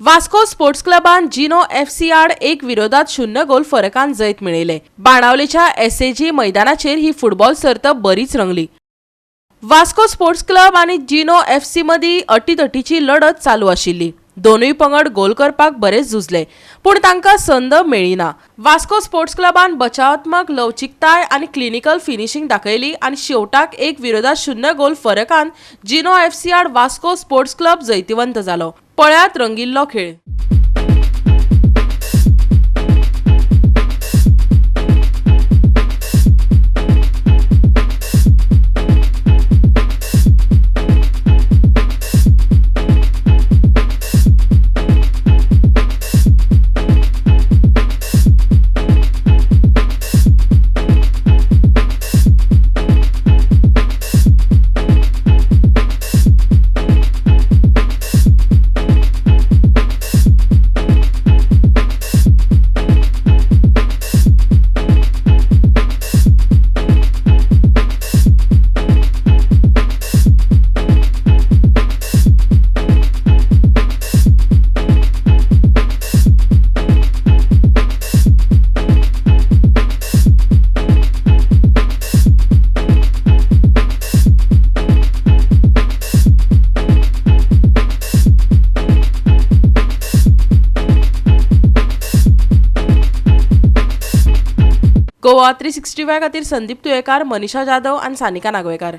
Vasco sports क्लबान जिनो FC आड 1-0 गोल फरकान जैत मेळयलें. बाणावलेच्या एसएजी मैदानाचेर ही फुटबॉल सर्त बरीच रंगली. वास्को स्पोर्ट्स क्लब आनी जिनो एफसी मदीं अटीतटीची लढत चालू आशिल्ली. दोनूय पंगड गोल करपाक बरेच झुजले, पूण तांकां संद मेळ्ळी ना. वास्को स्पोर्ट्स क्लबान बचावात्मक लवचिकताय आनी क्लिनिकल फिनिशींग दाखयली आनी शेवटाक 1-0 गोल फरकान जिनो एफसी आड वास्को स्पोर्ट्स क्लब जैतिवंत जालो. पळयात रंगिल्लो खेळ. गोवा 365 खातीर संदीप तुयेकार, मनीषा जाधव आनी सानिका नागवेकार.